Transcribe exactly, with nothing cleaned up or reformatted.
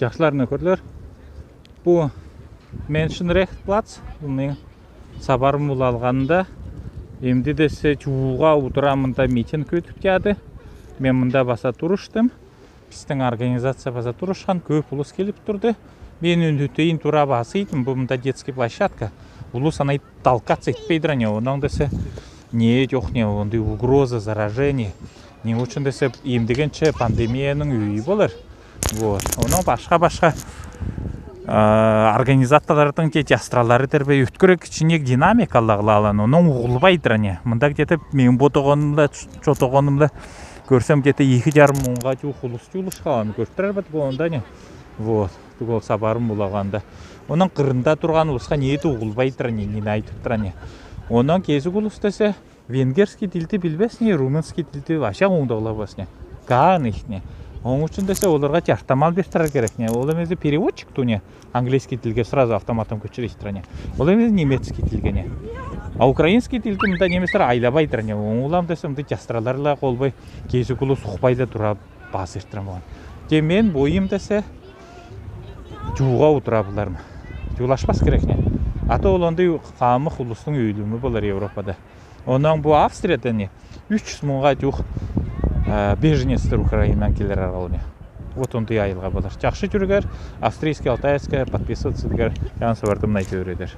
Чахсылар, нөкерлер. Бу Меншенрехтплац, бу мен сапарым улалганында, эмди десе, чууга утра мында митинг күүтип чады. Мен мында баса турыштым. Пистің организация баса турышхан, көөп улус килип турды. Мен үндетейин тура басыйдым, бу мында детский площадка. Улус анай толкаться итпейдір ане, онаң десе, не, чох не, ондай угроза заражения. Не учун десе, эмдегенше пандемияның үй болар. Вот. Онаң башха-башха, а, организациялардың те частыралары тербей, өткірек кичинек динамикалығлалан, онаң уғылбайдыр ане. Мында где-то мен ботоғанымла, чотоғанымла көрсем, где-то екі жарым мыңға чух улус чуылышхалан көрттірер бат онда не. Вот. Түгел сапарым улалғанда. Онаң қырында турған улусха не уғылбайдыр ане, не айтыптыр ане. Онаң кезік улус десе, венгерский тілді пілбес не, румынский тілді вообще оңдағлабас не. Каан их не. Оң учун десе, оларға чартамал бертірер керек не. Ол эмезе переводчик ту не. Английский тілге сразу автоматом көчірістір ане. Ол эмезе немецкий тілге не. А украинский тілді мында немецтер айлабайдыр ане. Оң улам десе, мында частыраларла қолбай, кезік улус ухпайла тура басыртырам оған. Те мен бойым десе, чууға утыра боларым. Чуулашпас керек не. А то ол ондай хамых улустың өлімі болар Европада. Онаң бу Австрияда не, үш жүз мыңға чух, а, беженецтер Украинадан килер арғал не. Вот ондай айылға болар. Чахсы чүргер, австрийский, алтайская, подписываться дегер, ян сабарды мына көредер.